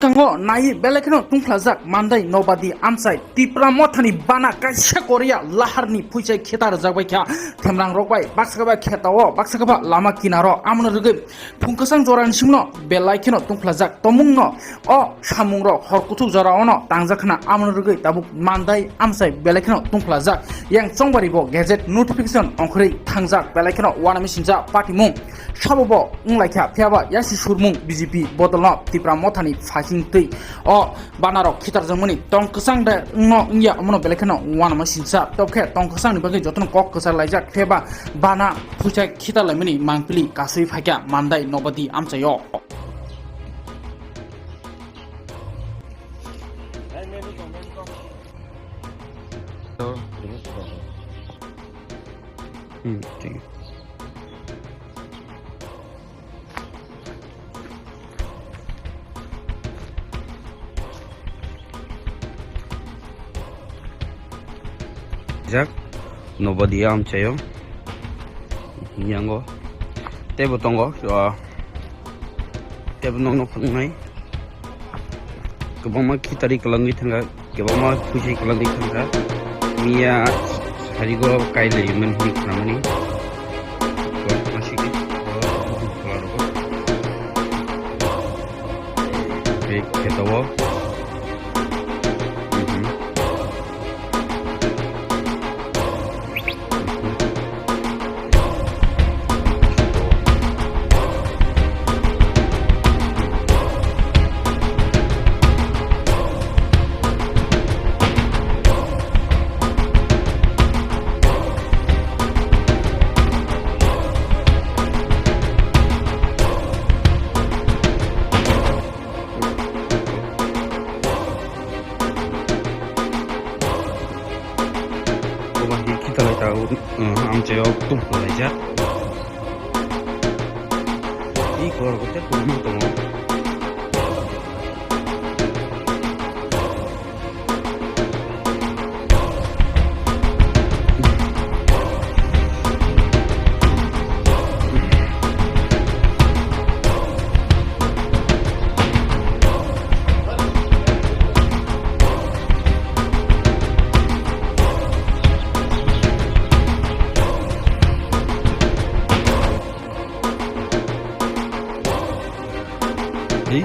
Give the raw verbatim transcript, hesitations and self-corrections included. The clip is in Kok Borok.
Tango nai belai kheno tungphlajak Mandai Nobadi amchai Tipra Mothani bana kaisa Korea laharni phuichai kheta rwjak bai kha themrang rok bai baksa khe ba kheta o baksa khe ba lama kinaro amoni rwgwi phung kwchang jorani simono belai kheno tungphlajak tomungno o samung rok hor kuthuk jora ono tangjak khna amoni rwgwi tabuk Mandai amchai belai kheno tungphlajak yang chongbari bo gazette notification ongkhorwi thangjak belai kheno uanami sinjak patimung. Sabo bo wnglaikha, phiyaba yasi surmung B J P bodolno Tipra Mothani phasing twi o banarok khitarjakmani tong kwchang de wngno wngya omono belai kheno uanama sinsa. Tobokhe tong kwchangni bagwi jotono kok kwchar laijak, phiyaba bana phuichai khitar laimani mangpili kasui phaikha Mandai Nobadi amchaio. Hmm, thik. Jak, Nobadi amchaio. Yango. Teibo tongo, ah, teibo nokno phunuknai. Kwbangma khitari kwlangwi thangkha, kwbangma phuisai kwlangwi thangkha. Miya sarigo kailaiman hwnwi khnamani. Masiki, oh, oh, oh, oh. Tei kheto o. Mhm. Obo hai khitalai ta, uh, amchaio tum laijak. I kor kote tum tongo. Di,